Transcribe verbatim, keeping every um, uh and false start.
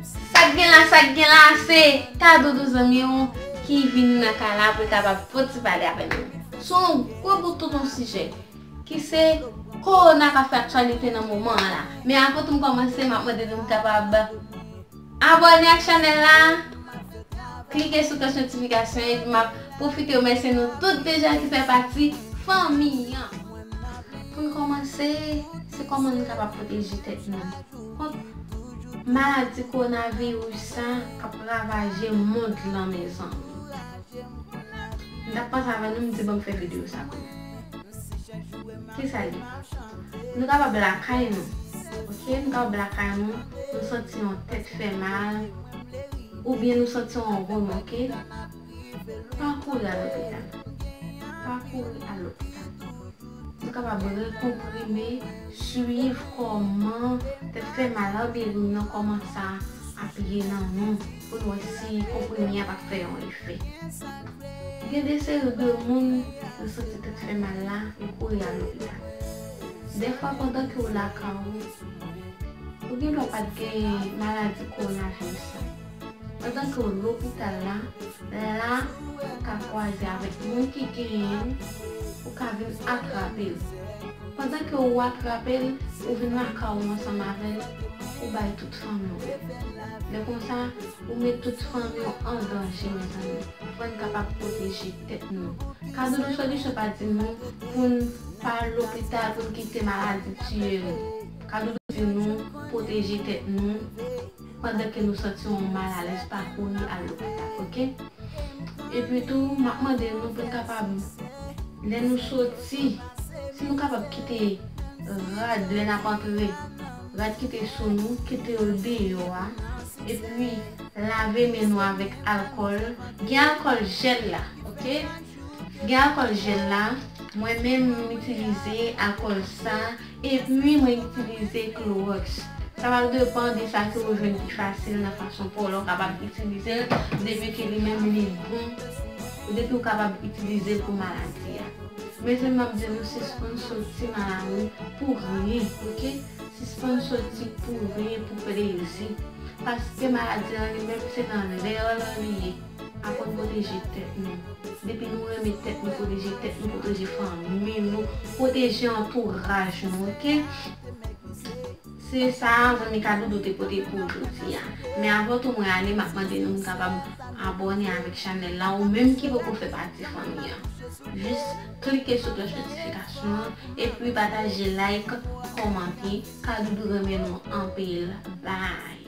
Sa k gen la, sa k gen la, se Kadoudou zanmi w ki vin nan kay la pou l kapab fè ti pale avè nou sou yon gwo bout tout yon sijè ki se kowona k ap fè aktyalite nan moman an la. Men avan tou m kòmanse, m ap mande nou kapab abòne ak chanèl la, klike sou klòch notifikasyon epi m ap pwofite remèsye nou tout deja ki fè pati fanmi an. Pou n kòmanse, se kòman nou kapab pwoteje tèt nou kont maladi kowonaviris sa k ap ravaje mond lan, mezanmi. M t ap panse avè nou, m di, "Ban m fè videyo sa pou nou." Kisa l ye? Nou kapab lakay nou, oke? Nou kapab lakay nou, nou santi yon tèt fè mal, oubyen nou santi yon remò, oke? Pa kouri al lopital. Pa kouri al lopital. Nou kapab rekonprime, swiv kòman tèt fè mal la oubyen grenn nan kòmanse ap ye nan nou, pou n wè si konprime a p ap fè yon efè. Gen de seri de moun, yo santi tèt fè mal la, yo kouri al lopital. Dèfwa, pandan ke w lakay ou, ou gen dwa pa t gen maladi kowonaviris la. Pandan ke w lopital la, la ou ka kwaze avèk moun ki genyen l, ou ka vin atrape l. Pandan ke ou atrape l, ou vin lakay ou ansanm avè l, ou bay tout fanmi w. Lè konsa, ou met tout fanmi w an danje, mezanmi. Fò n kapab pwoteje tèt nou. Kadoudou Solisyon pa di nou pou n pa al lopital, pou n kite maladi tiye nou. Kadoudou di nou pwoteje tèt nou pandan ke nou santi yon malalèz, pa kouri al lopital, oke? Epi tou, m ap mande nou pou n kapab, lè nou soti, si nou kapab kite rad lè n ap antre, rad ki te sou nou, kite yo deyò a, epi lave men nou avèk alkòl. Gen alkòl jèl la, oke? Gen alkòl jèl la, mwen menm m itilize alkòl sa, epi mwen itilize klowòks. Sa va depann de sa ke ou jwenn pi fasil nan fason pa w la, ou kapab itilize l, depi ke li menm li bon, depi ou kapab itilize l pou maladi a. Mezanmi, m ap di nou, sispann soti nan lari pou ryen, oke? Sispann soti pou ryen, pou plezi. Paske maladi an li menm, se nan lè an li ye. Aprann pwoteje tèt nou. Depi nou renmen tèt nou, pwoteje tèt nou, pwoteje fanmi nou, pwoteje antouraj nou, oke? Se sa zanmi Kadoudou te pote pou jodi a. Men avan tou mwen ale, m ap mande nou pou n kapab abòne avèk chanèl la, ou menm ki poko fè pati fanmi an. Jis klike sou klòch notifikasyon an, epi pataje, like, kòmante. Kadoudou renmen nou anpil. Bye!